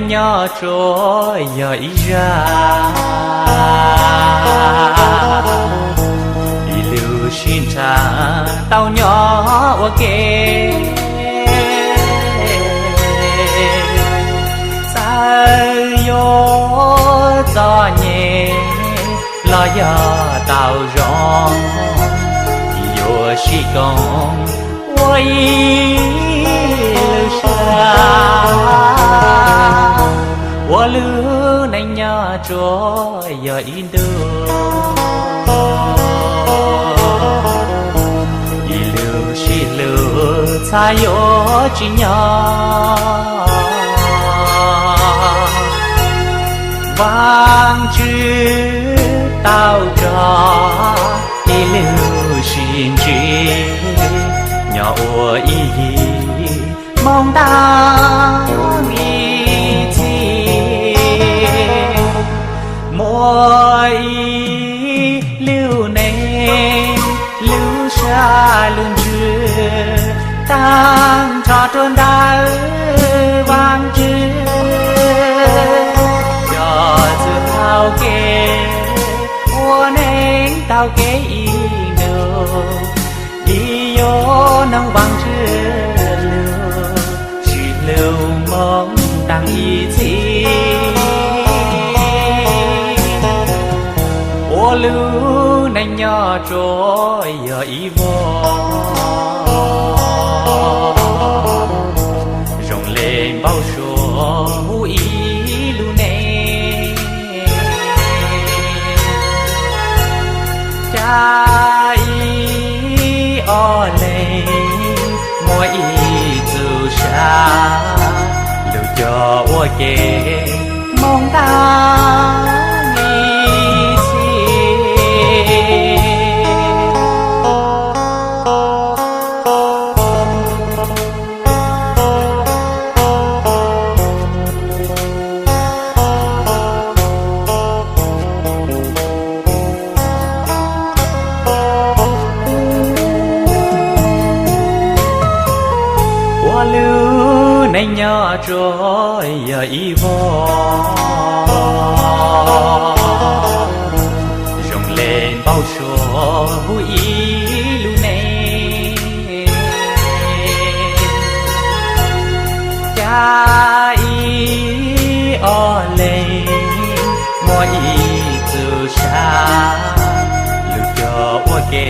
nyob tsuas yog ib zaj, ib lub sij hawm tau nyob ua ke. Txawm yuav txom nyem los yog tau zoo, yuav sib koom ua ib lub sab, ua lub neej nyob tsuas yog ib ntu. Ib lub sij lub txhab yuav tsis nyob, Vaajtswv tau tso ib lub sij hawm nyob ua ib yim hmoov ntaag ib txhis, muaj ib lub neej lub sab lub ntsws taag nrho rua ntawm Vaajtswv, coj txuj taug kev ua neej taug kev ib ntu, ib yuav noog Vaajtswv lug sib hlub hmoov ntaag ib txhis, ua lub neej nyob tsuas yog ib voj zoo le npau suav hu ib lub neej, ca ib ob leeg muaj ib txuj sa lug coj ua ke hmoov ntaag ib txhis. Ua lub neej nyob tsuas yog ib voj zoo le npau suav hu ib lub neej, ca ib ob leeg muaj ib txuj sa lug coj ua ke